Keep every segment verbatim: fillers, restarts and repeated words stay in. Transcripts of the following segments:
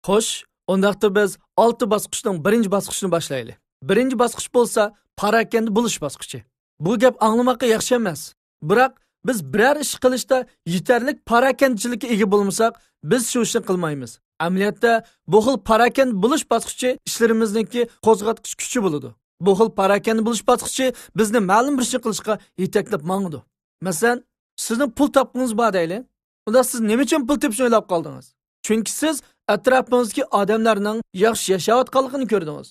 خوش، ئۇنداقتا بىز ئالتە باسقۇچنىڭ بىرىنچى باسقۇچىنى باشلايلى. بىرىنچى باسقۇچ بولسا پاراكەندە بولۇش باسقۇچى. بۇ گەپ ئاڭلىماققا ياخشى ئەمەس. بىراق بىز بىرەر ئىش قىلىشتا يېتەرلىك پاراكەندىچىلىككە ئىگە بولمىساق، بىز شۇ ئىشنى قىلمايمىز. ئەمەلىيەتتە، بۇ خىل پاراكەندە بولۇش باسقۇچى ئىشلىرىمىزنىڭكى قوزغاتقۇچ كۈچى بولىدۇ. بۇ خىل پاراكەندە بولۇش باسقۇچى بىزنى مەلۇم بىر ئىشنى قىلىشقا يېتەكلەپ ماڭىدۇ. مەسىلەن، سىزنىڭ پۇل تاپقۇڭىز بار دەيلى. ئۇندا سىز نېمە ئۈچۈن پۇل تېپىشنى ئويلاپ قالدىڭىز؟ چۈنكى سىز ئەتراپىڭىزدىكى ئادەملەرنىڭ ياخشى ياشاۋاتقانلىقىنى كۆردىڭىز.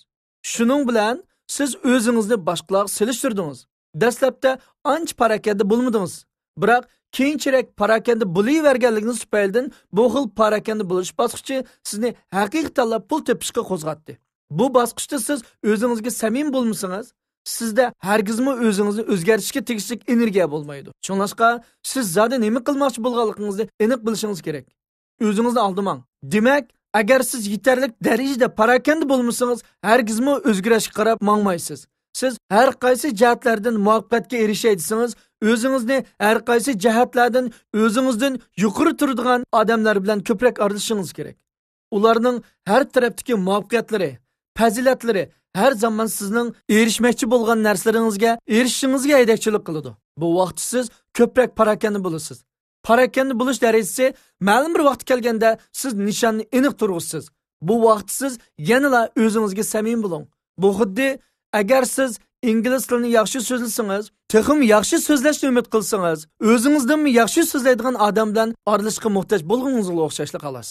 شۇنىڭ بىلەن سىز ئۆزىڭىزنى باشقىلارغا سېلىشتۇردىڭىز. دەسلەپتە ئانچە پاراكەندە بولمىدىڭىز. بىراق كېيىنچىرەك پاراكەندە بولۇۋەرگەنلىكىڭىز تۈپەيلىدىن بۇ خىل پاراكەندە بولۇش باسقۇچى سىزنى ھەقىقەتەنلا پۇل تېپىشقا قوزغاتتى. بۇ باسقۇچتا سىز ئۆزىڭىزگە سەمىمىي بولمىسىڭىز، سىزدە ھەرگىزمۇ ئۆزىڭىزنى ئۆزگەرتىشكە تېگىشلىك ئېنېرگىيە بولمايدۇ. شۇڭلاشقا، سىز زادى نېمە قىلماقچى بولغانلىقىڭىزنى ئېنىق بىلىشىڭىز كېرەك. ئۆزىڭىزنى ئالدىماڭ. دېمەك، ئەگەر سىز يېتەرلىك دەرىجىدە پاراكەندە بولمىسىڭىز، ھەرگىزمۇ ئۆزگىرىشكە قاراپ ماڭمايسىز. سىز ھەر قايسى جەھەتلەردىن مۇۋەپپەقىيەتكە ئېرىشەي دېسىڭىز، ئۆزىڭىزنى ھەر قايسى جەھەتلەردىن ئۆزىڭىزدىن يۇقىرى تۇرىدىغان ئادەملەر بىلەن كۆپرەك ئارىلىشىشىڭىز كېرەك. ئۇلارنىڭ ھەر تەرەپتىكى مۇۋەپپەقىيەتلىرى، پەزىلەتلىرى ھەر زامان سىزنىڭ ئېرىشمەكچى بولغان نەرسىلىرىڭىزگە ئېرىشىشىڭىزگە ھەيدەكچىلىك قىلىدۇ. بۇ ۋاقىتتا سىز كۆپرەك پاراكەندە بولىسىز. پاراكەندە بولۇش دەرىجىسى مەلۇم بىر ۋاقىت كەلگەندە سىز نىشاننى ئېنىق تۇرغۇزىسىز. بۇ ۋاقىتتا سىز يەنىلا ئۆزىڭىزگە سەمىمىي بولۇڭ. بۇ خۇددى ئەگەر سىز ئىنگلىز تىلىنى ياخشى سۆزلىسىڭىز، تېخىمۇ ياخشى سۆزلەشنى ئۈمىد قىلسىڭىز، ئۆزىڭىزدىنمۇ ياخشى سۆزلەيدىغان ئادەم بىلەن ئارىلىشىشقا موھتاج بولغىنىڭىزغا ئوخشاشلا خالاس.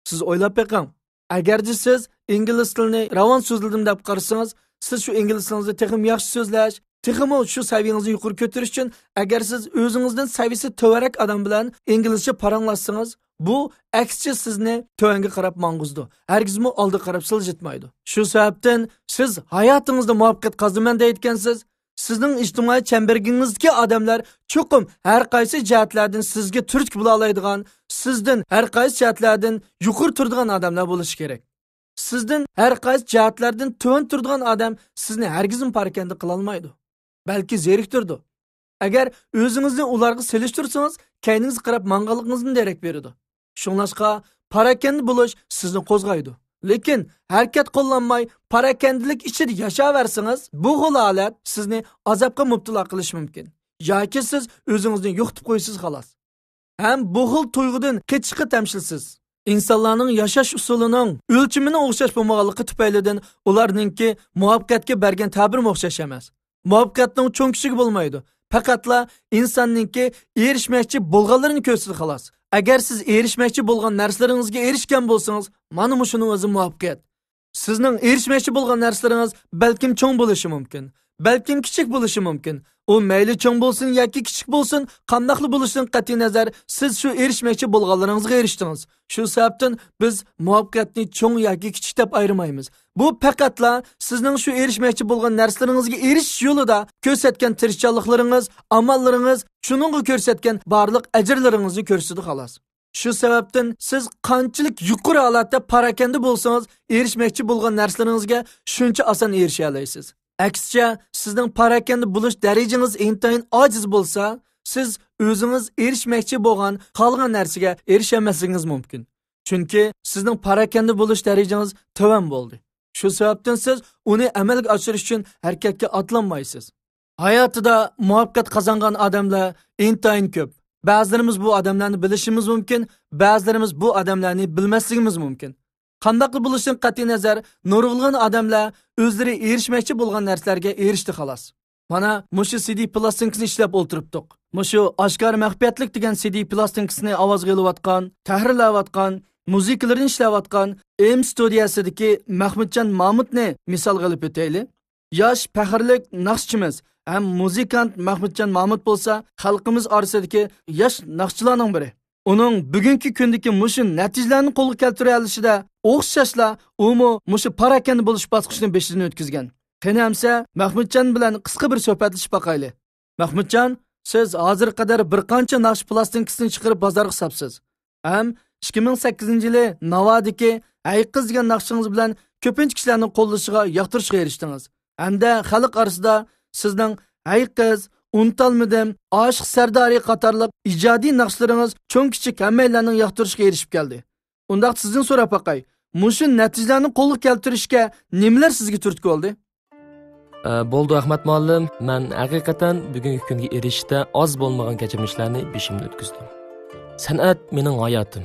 سىز ئويلاپ بېقىڭ. ئەگەرچە سىز ئىنگلىز تىلىنى راۋان سۆزلىدىم دەپ قارىسىڭىز، سىز شۇ ئىنگلىز تىلىڭىزنى تېخىمۇ ياخشى سۆزلەش، تېخىمۇ شۇ سەۋىيىڭىزنى يۇقىرى كۆتۈرۈش ئۈچۈن، ئەگەر سىز ئۆزىڭىزدىن سەۋىيىسى تۆۋەنرەك ئادەم بىلەن ئىنگلىزچە پاراڭلاشسىڭىز، بۇ ئەكسىچە سىزنى تۆۋەنگە قاراپ ماڭغۇزىدۇ، ھەرگىزمۇ ئالدىغا قاراپ سىلجىتمايدۇ. شۇ سەۋەبتىن سىز ھاياتىڭىزدا مۇۋەپپەقىيەت قازىنىمەن دەيدىكەنسىز، سىزنىڭ ئىجتىمائىي چەمبىرىكىڭىزدىكى ئادەملەر چوقۇم ھەر قايسى جەھەتلەردىن سىزگە تۈرتكە بولالايدىغان، سىزدىن ھەر قايسى جەھەتلەردىن يۇقىرى تۇرىدىغان ئادەملەر بولۇشى كېرەك. سىزدىن ھەر قايسى جەھەتلەردىن تۆۋەن تۇرىدىغان ئادەم سىزنى ھەرگىزمۇ پاراكەندە قىلالمايدۇ. بەلكى زېرىكتۈرىدۇ. ئەگەر ئۆزىڭىزنى ئۇلارغا سېلىشتۇرسىڭىز، كەينىڭىزگە قاراپ ماڭغانلىقىڭىزدىن دېرەك بېرىدۇ. شۇڭلاشقا، پاراكەندە بولۇش سىزنى قوزغايدۇ. لېكىن ھەرىكەت قوللانماي، پاراكەندىلىك ئىچىدە ياشاۋەرسىڭىز، بۇ خىل ھالەت سىزنى ئازابقا مۇپتىلا قىلىشى مۇمكىن. ياكى سىز ئۆزىڭىزنى يوقىتىپ قويىسىز، خالاس. ھەم بۇ خىل تۇيغۇدىن قېچىشقا تەمشىلسىز. ئىنسانلارنىڭ ياشاش ئۇسۇلىنىڭ ئۆلچىمىنىڭ ئوخشاش بولمىغانلىقى تۈپەيلىدىن ئۇلارنىڭكى مۇۋەپپەقىيەتكە بەرگەن تەبىرىمۇ ئوخشاش ئەمەس. مۇۋەپپەقىيەتنىڭ چوڭ كىچىكى بولمايدۇ. پەقەتلا ئىنساننىڭكى ئېرىشمەكچى بولغانلىرىنى كۆرسىتىدۇ، خالاس. ئەگەر سىز ئېرىشمەكچى بولغان نەرسىلىرىڭىزگە ئېرىشكەن بولسىڭىز، مانا مۇشۇنىڭ ئۆزى مۇۋەپپەقىيەت. سىزنىڭ ئېرىشمەكچى بولغان نەرسىلىرىڭىز بەلكىم چوڭ بولۇشى مۇمكىن، بەلكىم كىچىك بولۇشى مۇمكىن. ئۇ مەيلى چوڭ بولسۇن ياكى كىچىك بولسۇن، قانداقلا بولۇشىدىن قەتئىينەزەر، سىز شۇ ئېرىشمەكچى بولغانلىرىڭىزغا ئېرىشتىڭىز. شۇ سەۋەبتىن بىز مۇۋەپپەقىيەتنى چوڭ ياكى كىچىك دەپ ئايرىمايمىز. بۇ پەقەتلا سىزنىڭ شۇ ئېرىشمەكچى بولغان نەرسىلىرىڭىزگە ئېرىشىش يولىدا كۆرسەتكەن تىرىشچانلىقلىرىڭىز، ئاماللىرىڭىز، شۇنىڭغا كۆرسەتكەن بارلىق ئەجىرلىرىڭىزنى كۆرسىتىدۇ، خالاس. شۇ سەۋەبتىن سىز قانچىلىك يۇقىرى ھالەتتە پاراكەندە بولسىڭىز، ئېرىشمەكچى بولغان نەرسىلىرىڭىزگە شۇنچە ئاسان ئېرىشەلەيسىز. ئەكسىچە، سىزنىڭ پاراكەندە بولۇش دەرىجىڭىز ئىنتايىن ئاجىز بولسا، سىز ئۆزىڭىز ئېرىشمەكچى بولغان، خالىغان نەرسىگە ئېرىشەلمەسلىكىڭىز مۇمكىن. چۈنكى سىزنىڭ پاراكەندە بولۇش دەرىجىڭىز تۆۋەن بولدى. شۇ سەۋەبتىن سىز ئۇنى ئەمەلگە ئاشۇرۇش ئۈچۈن ھەرىكەتكە ئاتلانمايسىز. ھاياتىدا مۇۋەپپەقىيەت قازانغان ئادەملەر ئىنتايىن كۆپ. بەزىلىرىمىز بۇ ئادەملەرنى بىلىشىمىز مۇمكىن، بەزىلىرىمىز بۇ ئادەملەرنى بىلمەسلىكىمىز مۇمكىن. قانداقلا بولۇشىدىن قەتئىينەزەر، نۇرغۇنلىغان ئادەملەر ئۆزلىرى ئېرىشمەكچى بولغان نەرسىلەرگە ئېرىشتى، خالاس. مانا مۇشۇ سىدى پىلاستىنكىسىنى ئىشلەپ ئولتۇرۇپتۇق. مۇشۇ ئاشكارا مەخپىيەتلىك دېگەن سىدى پىلاستىنكىسىنى ئاۋازغا ئېلىۋاتقان، تەھرىرلەۋاتقان، مۇزىكىلىرىنى ئىشلەۋاتقان ئېم ستۇدىيەسىدىكى مەخمۇتجان مامۇتنى مىسالغا ئېلىپ ئۆتەيلى. ياش پەخىرلىك ناخشىچىمىز ھەم مۇزىكانت مەخمۇتجان مامۇت بولسا خەلقىمىز ئارىسىدىكى ياش ناخشىچىلارنىڭ بىرى. ئۇنىڭ بۈگۈنكى كۈندىكى مۇشۇ نەتىجىلەرنى قولغا كەلتۈرەلىشىدە ئوخشاشلا ئۇمۇ مۇشۇ پاراكەندە بولۇش باسقۇچىنى بېشىدىن ئۆتكۈزگەن. قېنى ئەمسە مەخمۇتجان بىلەن قىسقا بىر سۆھبەتلىشىپ باقايلى. مەخمۇتجان، سىز ھازىرغا قەدەر بىر قانچە ناخشا پىلاستىنكىسىنى چىقىرىپ بازارغا ساپسىز. ھەم ئىككى مىڭ سەككىزىنچى يىلى ناۋادىكى ھەي قىز دېگەن ناخشىڭىز بىلەن كۆپىنچە كىشىلەرنىڭ قوللىشىغا، ياقتۇرۇشىغا ئېرىشتىڭىز. ھەمدە خەلق ئارىسىدا سىزنىڭ ھەي قىز، ئۇنتالمىدىم، ئاشىق سەردارى قاتارلىق ئىجادىي ناخشىلىرىڭىز چوڭ كىچىك ھەممەيلەننىڭ ياقتۇرۇشىغا ئېرىشىپ كەلدى. ئۇنداقتا سىزدىن سوراپ باقاي، مۇشۇ نەتىجىلەرنى قولغا كەلتۈرۈشكە نېمىلەر سىزگە تۈرتكە بولدى؟ ئە، بولدى، ئەخمەت مۇئەللىم، مەن ھەقىقەتەن بۈگۈنكى كۈنگە ئېرىشىشتە ئاز بولمىغان كەچۈرمىشلەرنى بېشىمدىن ئۆتكۈزدۈم. سەنئەت مېنىڭ ھاياتىم.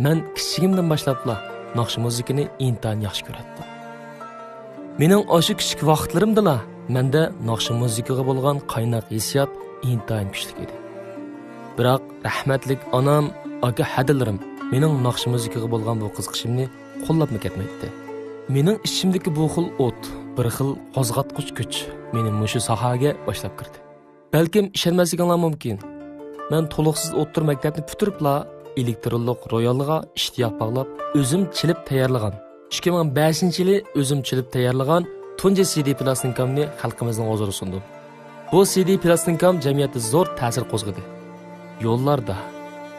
مەن كىچىكىمدىن باشلاپلا ناخشا مۇزىكىنى ئىنتايىن ياخشى كۆرەتتىم. مېنىڭ ئاشۇ كىچىك ۋاقىتلىرىمدىلا مەندە ناخشا مۇزىكىغا بولغان قايناق ھېسسىيات ئىنتايىن كۈچلۈك ئىدى. بىراق رەھمەتلىك ئانام، ئاكا ھەدىلىرىم مېنىڭ ناخشا مۇزىكىغا بولغان بۇ قىزىقىشىمنى قوللاپمۇ كەتمەيتتى. مېنىڭ ئىچىمدىكى بۇ خىل ئوت، بىر خىل قوزغاتقۇچ كۈچ مېنى مۇشۇ ساھەگە باشلاپ كىردى. بەلكىم ئىشەنمەسلىكىڭلار مۇمكىن. مەن تولۇقسىز ئوتتۇرا مەكتەپنى پۈتتۈرۈپلا ئېلېكترونلۇق رويالغا ئىشتىياق باغلاپ، ئۆزۈم چېلىپ تەييارلىغان، ئىككى مىڭ بەشىنچى يىلى ئۆزۈم چېلىپ تەييارلىغان تۇنجى سىدى پىلاستىنكامنى خەلقىمىزنىڭ ھۇزۇرىغا سۇندۇم. بۇ سىدى پىلاستىنكام جەمئىيەتتە زور تەسىر قوزغىدى. يوللاردا،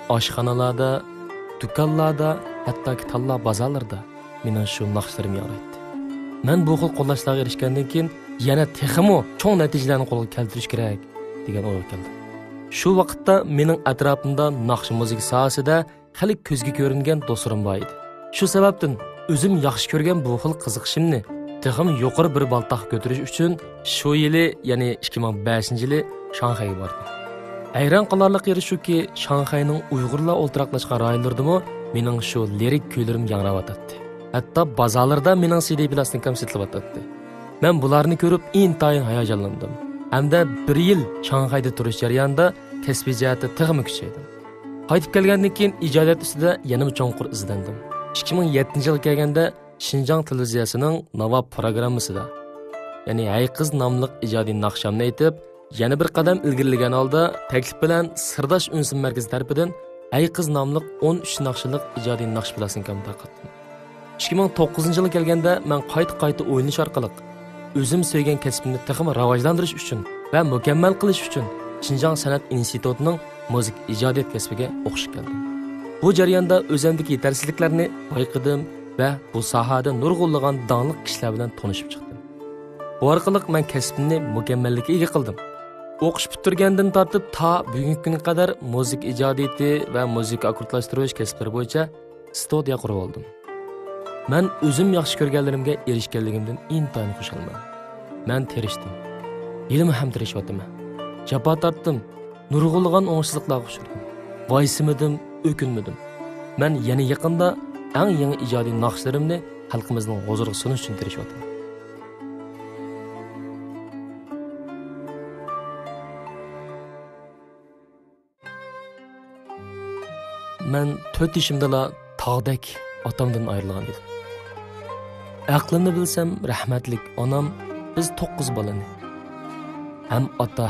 ئاشخانىلاردا، دۇكانلاردا، ھەتتاكى تاللا بازارلىرىدا مېنىڭ شۇ ناخشىلىرىم ياڭرايتتى. مەن بۇ خىل قوللاشلارغا ئېرىشكەندىن كېيىن يەنە تېخىمۇ چوڭ نەتىجىلەرنى قولغا كەلتۈرۈش كېرەك دېگەن ئويغا كەلدىم. شۇ ۋاقىتتا مېنىڭ ئەتراپىمدا ناخشا مۇزىكا ساھەسىدە خېلى كۆزگە كۆرۈنگەن دوستلىرىم بار ئىدى. شۇ سەۋەبتىن ئۆزۈم ياخشى كۆرگەن بۇ خىل قىزىقىشىمنى تېخىمۇ يۇقىرى بىر بالداققا كۆتۈرۈش ئۈچۈن شۇ يىلى، يەنى ئىككى مىڭ بەشىنچى يىلى شاڭخەيگە باردىم. ھەيران قالارلىق يېرى شۇكى، شاڭخەينىڭ ئۇيغۇرلار ئولتۇراقلاشقان رايونلىرىدىمۇ مېنىڭ شۇ لىرىك كۈيلىرىم ياڭراۋاتاتتى. ھەتتا بازارلاردا مېنىڭ سىدى پىلاستىنكام سېتىلىۋاتاتتى. مەن بۇلارنى كۆرۈپ ئىنتايىن ھاياجانلاندىم. ھەمدە بىر يىل شاڭخەيدە تۇرۇش جەريانىدا كەسپىي جەھەتتە تېخىمۇ كۈچەيدىم. قايتىپ كەلگەندىن كېيىن ئىجادىيەت ئۈستىدە يەنىمۇ چوڭقۇر ئىزدەندىم. ئىككى مىڭ يەتتىنچى يىلغا كەلگەندە شىنجاڭ تېلېۋىزىيەسىنىڭ ناۋا پروگراممىسىدا، يەنى ھەي قىز ناملىق ئىجادىي ناخشامنى ئېيتىپ، يەنە بىر قەدەم ئىلگىرىلىگەن ھالدا تەكلىپ بىلەن سىرداش ئۈنسۇن مەركىزى تەرىپىدىن ھەي قىز ناملىق ئون ئۈچ ناخشىلىق ئىجادىي ناخشا پىلاستىنكامنى تارقاتتىم. ئىككى مىڭ توققۇزىنچى يىلغا كەلگەندە مەن قايتا-قايتا ئويلىنىش ئارقىلىق ئۆزۈم سۆيگەن كەسپىمنى تېخىمۇ راۋاجلاندۇرۇش ئۈچۈن ۋە مۇكەممەل قىلىش ئۈچۈن شىنجاڭ سەنئەت ئىنستىتۇتىنىڭ مۇزىكا ئىجادىيەت كەسپىگە ئوقۇشقا كەلدىم. بۇ جەرياندا ئۆزۈمدىكى يېتەرسىزلىكلەرنى بايقىدىم ۋە بۇ ساھەدە نۇرغۇنلىغان داڭلىق كىشىلەر بىلەن تونۇشۇپ چىقتىم. بۇ ئارقىلىق مەن كەسپىمنى مۇكەممەللىككە ئىگە قىلدىم. ئوقۇش پۈتتۈرگەندىن تارتىپ تا بۈگۈنكى كۈنگە قەدەر مۇزىكا ئىجادىيىتى ۋە مۇزىكا ئاككوردلاشتۇرۇش كەسىپلىرى بويىچە ستۇدىيە قۇرۇۋالدىم. مەن ئۆزۈم ياخشى كۆرگەنلىرىمگە ئېرىشكەنلىكىمدىن ئىنتايىن خۇشالمەن. مەن تىرىشتىم. ھېلىمۇ ھەم تىرىشىۋاتىمەن. جاپا تارتتىم. نۇرغۇنلىغان ئوڭۇشسىزلىقلارغا ئۇچرىدىم. ۋايسىمىدىم، ئۆكۈنمىدىم. مەن يەنە يېقىندا ئەڭ يېڭى ئىجادىي ناخشىلىرىمنى خەلقىمىزنىڭ ھۇزۇرىغا سۇنۇش ئۈچۈن تىرىشىۋاتىمەن. مەن تۆت يېشىمدىلا تاغدەك ئاتامدىن ئايرىلغان ئىدىم. ئەقلىمنى بىلسەم، رەھمەتلىك ئانام بىز توققۇز بالىنى ھەم ئاتا،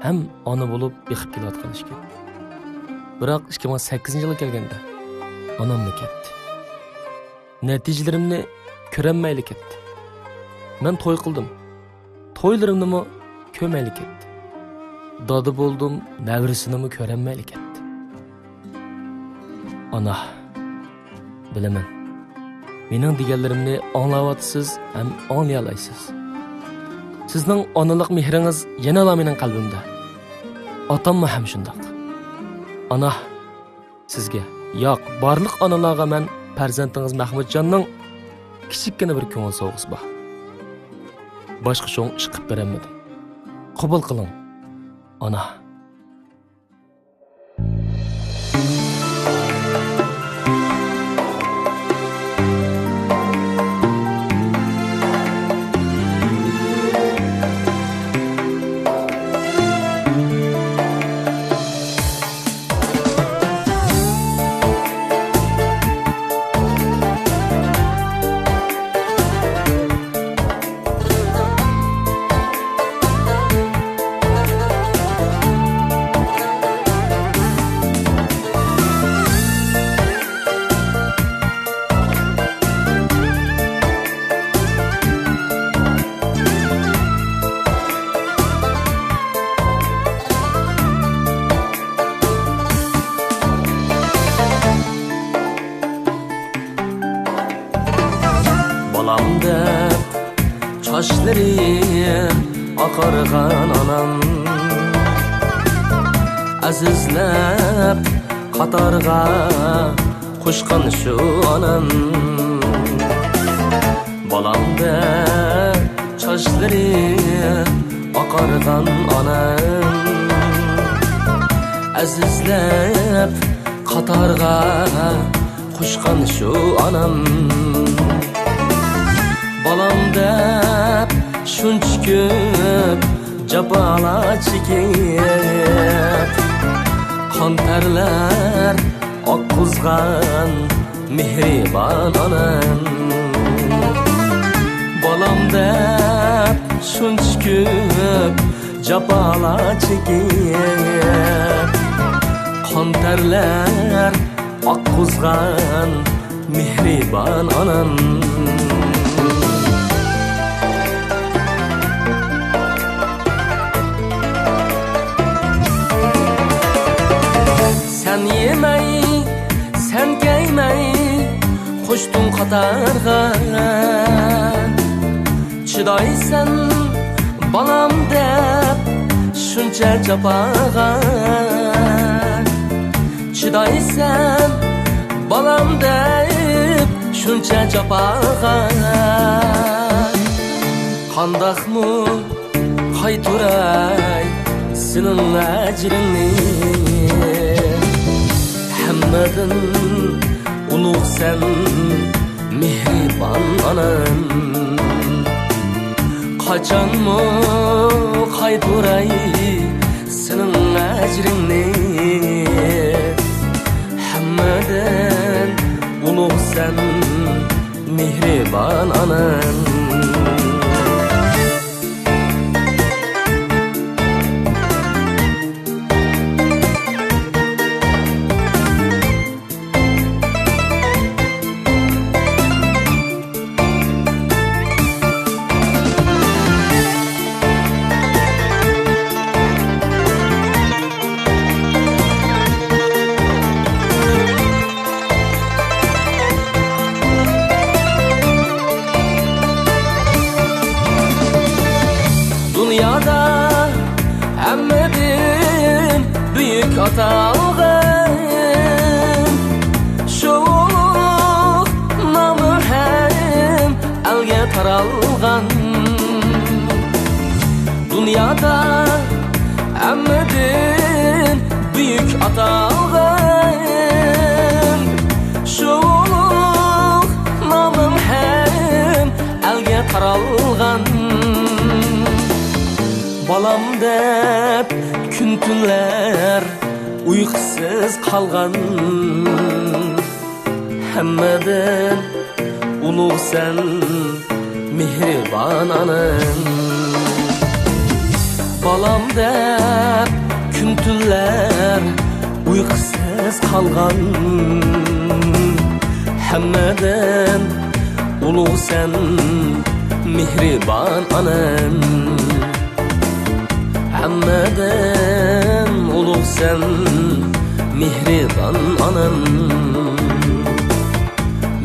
ھەم ئانا بولۇپ بېقىپ كېلىۋاتقان ئىكەن. بىراق ئىككى مىڭ سەككىزىنچى يىلغا كەلگەندە ئاناممۇ كەتتى. نەتىجىلىرىمنى كۆرەلمەيلا كەتتى. مەن توي قىلدىم. تويلىرىمنىمۇ كۆرمەيلا كەتتى. دادا بولدۇم، نەۋرىسىنىمۇ كۆرەلمەيلا كەتتى. ئانا، بىلىمەن، مېنىڭ دېگەنلىرىمنى ئاڭلاۋاتىسىز ھەم ئاڭلىيالايسىز. سىزنىڭ ئانىلىق مېھرىڭىز يەنىلا مېنىڭ قەلبىمدە. ئاتاممۇ ھەم شۇنداق. ئانا، سىزگە، ياق، بارلىق ئانىلارغا مەن پەرزەنتىڭىز مەھمۇتجاننىڭ كىچىككىنە بىر كۆڭۈل سوۋغىسى بار. باشقا چوڭ ئىش قىلىپ بېرەلمىدىم. قوبۇل قىلىڭ، ئانا. بالام دەپ چاچلىرى ئاقارغان ئانام، ئەزىزلەپ قاتارغا قوشقان شۇ ئانام. چاچلىرى ئاقارغان ئانام، ئەزىزلەپ قاتارغا قوشقان شۇ ئانام. بالام دەپ شۇنچە كۆپ جاپالار چېكىپ، قان تەرلەر ئاققۇزغان مېھرىبان ئانام. بالام دەپ شۇنچە كۆپ جاپالار چېكىپ، قان تەرلەر ئاققۇزغان مېھرىبان ئانام. سەن يېمەي، سەن كەيمەي، قوشتۇڭ قاتارغا. چىدايسەن بالام دەپ شۇنچە جاپاغا، چىدايسەن بالام دەپ شۇنچە جاپاغا. قانداقمۇ قايتۇراي سېنىڭ ئەجرىڭنى؟ ھەممىدىن ئۇلۇغ سەن، مېھرىبان ئانام. قاچانمۇ قايتۇراي سېنىڭ ئەجرىڭنى؟ ھەممىدىن ئۇلۇغ سەن، مېھرىبان ئانام. دۇنيادا ھەممىدىن بۈيۈك ئاتالغان، شۇ ئۇلۇغ نامى ھەم ئەلگە تارالغان. دۇنيادا ھەممىدىن بۈيۈك ئاتالغان، شۇ ئۇلۇغ نامىڭ ھەم ئەلگە تارالغان. بالام دەپ كۈن تۈنلەر ئۇيقۇسىز قالغان، ھەممىدىن ئۇلۇغ سەن، مېھرىبان ئانام. بالام دەپ كۈن تۈنلەر ئۇيقۇسىز قالغان، ھەممىدىن ئۇلۇغ سەن، مېھرىبان ئانام. ھەممىدىن ئۇلۇغ سەن، مېھرىبان ئانام،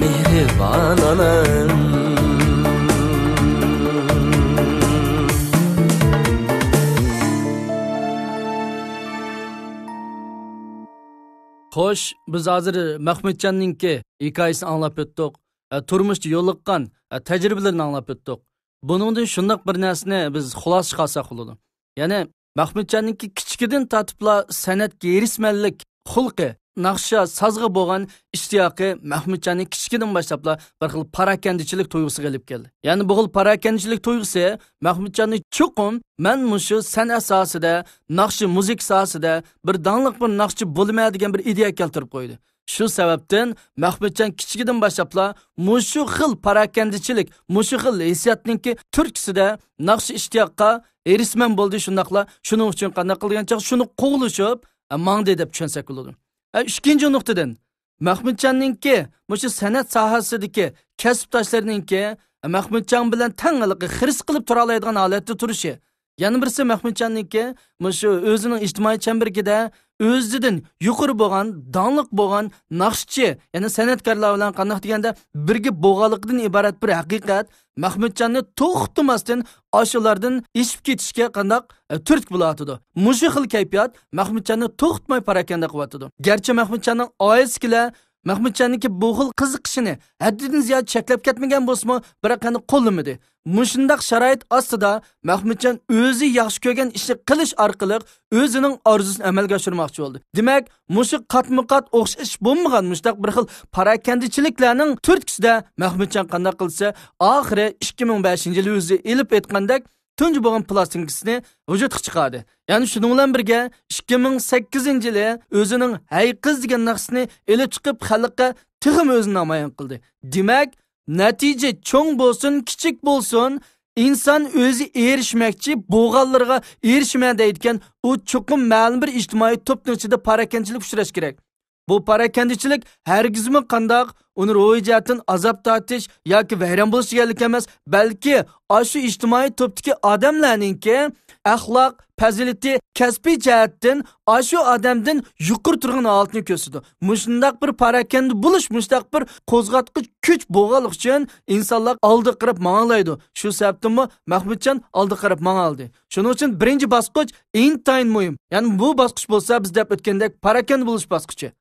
مېھرىبان ئانام. خوش، بىز ھازىر مەخمۇتجاننىڭكى ھېكايىسىنى ئاڭلاپ ئۆتتۇق. ئە، تۇرمۇشتا يولۇققان، ئە، تەجرىبىلىرىنى ئاڭلاپ ئۆتتۇق. بۇنىڭدىن شۇنداق بىر نەرسىنى بىز خۇلاسە چىقارساق بولىدۇ. يەنى مەخمۇتجاننىڭكى كىچىكىدىن تارتىپلا سەنئەتكە ھېرىسمەنلىك خۇلقى، ناخشا، سازغا بولغان ئىشتىياقى مەخمۇتجاننى كىچىكىدىن باشلاپلا بىر خىل پاراكەندىچىلىك تۇيغۇسىغا ئېلىپ كەلدى. يەنى بۇ خىل پاراكەندىچىلىك تۇيغۇسى مەخمۇتجاننى چوقۇم مەن مۇشۇ سەنئەت ساھەسىدە، ناخشا، مۇزىكا ساھەسىدە بىر داڭلىق بىر ناخشىچى بولىمەن دېگەن بىر ئىدىيەگە كەلتۈرۈپ قويدى. شۇ سەۋەبتىن مەخمۇتجان كىچىكىدىن باشلاپلا مۇشۇ خىل پاراكەندىچىلىك، مۇشۇ خىل ھېسسىياتنىڭكى تۈرتكىسىدە ناخشا ئىشتىياققا ھېرىسمەن بولدى، شۇنداقلا شۇنىڭ ئۈچۈن قانداق قىلغان چاغ شۇنى قوغلىشىپ، ئە، ماڭدى دەپ چۈشەنسەك بولىدۇ. ئە، ئىككىنچى نۇقتىدىن، مەخمۇتجاننىڭكى مۇشۇ سەنئەت ساھەسىدىكى كەسىپداشلىرىنىڭكى، ئە، مەخمۇتجان بىلەن تەڭ ھېلىقى خىرىس قىلىپ تۇرالايدىغان ھالەتتە تۇرۇشى. يەنە بىرسى مەخمۇتجاننىڭكى مۇشۇ ئۆزىنىڭ ئىجتىمائىي چەمبىرىكىدە ئۆزىدىن يۇقىرى بولغان، داڭلىق بولغان ناخشىچى، يەنى سەنئەتكارلار بىلەن قانداق دېگەندە بىرگە بولغانلىقىدىن ئىبارەت بىر ھەقىقەت مەخمۇتجاننى توختىماستىن ئاشۇلاردىن ئېشىپ كېتىشكە قانداق، ئە، تۈرتكە بولۇۋاتىدۇ. مۇشۇ خىل كەيپىيات مەخمۇتجاننى توختىماي پاراكەندە قىلىۋاتىدۇ. گەرچە مەخمۇتجاننىڭ ئائىلىسىدىكىلەر مەخمۇتجاننىڭكى بۇ خىل قىزىقىشىنى ھەددىدىن زىيادە چەكلەپ كەتمىگەن بولسىمۇ، بىراق يەنە قوللىمىدى. مۇشۇنداق شارائىت ئاستىدا مەخمۇتجان ئۆزى ياخشى كۆرگەن ئىشنى قىلىش ئارقىلىق ئۆزىنىڭ ئارزۇسىنى ئەمەلگە ئاشۇرماقچى بولدى. دېمەك، مۇشۇ قاتمۇ قات ئوخشاش بولمىغان مۇشۇنداق بىر خىل پاراكەندىچىلىكلەرنىڭ تۈرتكىسىدە مەخمۇتجان قانداق قىلسا، ئاخىرى ئىككى مىڭ بەشىنچى يىلى ئۆزى ئېلىپ ئېيتقاندەك تۇنجى بولغان پلاستىنكىسىنى ۋۇجۇدقا چىقاردى. يەنە شۇنىڭ بىلەن بىرگە، ئىككى مىڭ سەككىزىنچى يىلى ئۆزىنىڭ ھەي قىز دېگەن ناخشىسىنى ئېلىپ چىقىپ، خەلققە تېخىمۇ ئۆزىنى نامايان قىلدى. دېمەك، نەتىجە چوڭ بولسۇن، كىچىك بولسۇن، ئىنسان ئۆزى ئېرىشمەكچى بولغانلىرىغا ئېرىشىمەن دەيدىكەن، ئۇ چوقۇم مەلۇم بىر ئىجتىمائىي توپنىڭ ئىچىدە پاراكەندىچىلىك ئۇچراش كېرەك. بۇ پاراكەندىچىلىك ھەرگىزمۇ قانداق ئۇنى روھىي جەھەتتىن ئازاب تارتىش ياكى ۋەيران بولۇش دېگەنلىك ئەمەس، بەلكى ئاشۇ ئىجتىمائىي توپتىكى ئادەملەرنىڭكى ئەخلاق، پەزىلىتى، كەسپىي جەھەتتىن ئاشۇ ئادەمدىن يۇقىرى تۇرغان ھالىتىنى كۆرسىتىدۇ. مۇشۇنداق بىر پاراكەندە بولۇش، مۇشۇنداق بىر قوزغاتقۇچ كۈچ بولغانلىقى ئۈچۈن ئىنسانلار ئالدىغا قاراپ ماڭالايدۇ. شۇ سەۋەبتىنمۇ مەخمۇتجان ئالدىغا قاراپ ماڭالىدى. شۇنىڭ ئۈچۈن بىرىنچى باسقۇچ ئىنتايىن مۇھىم. يەنى بۇ باسقۇچ بولسا بىز دەپ ئۆتكەندەك پاراكەندە بولۇش باسقۇچى.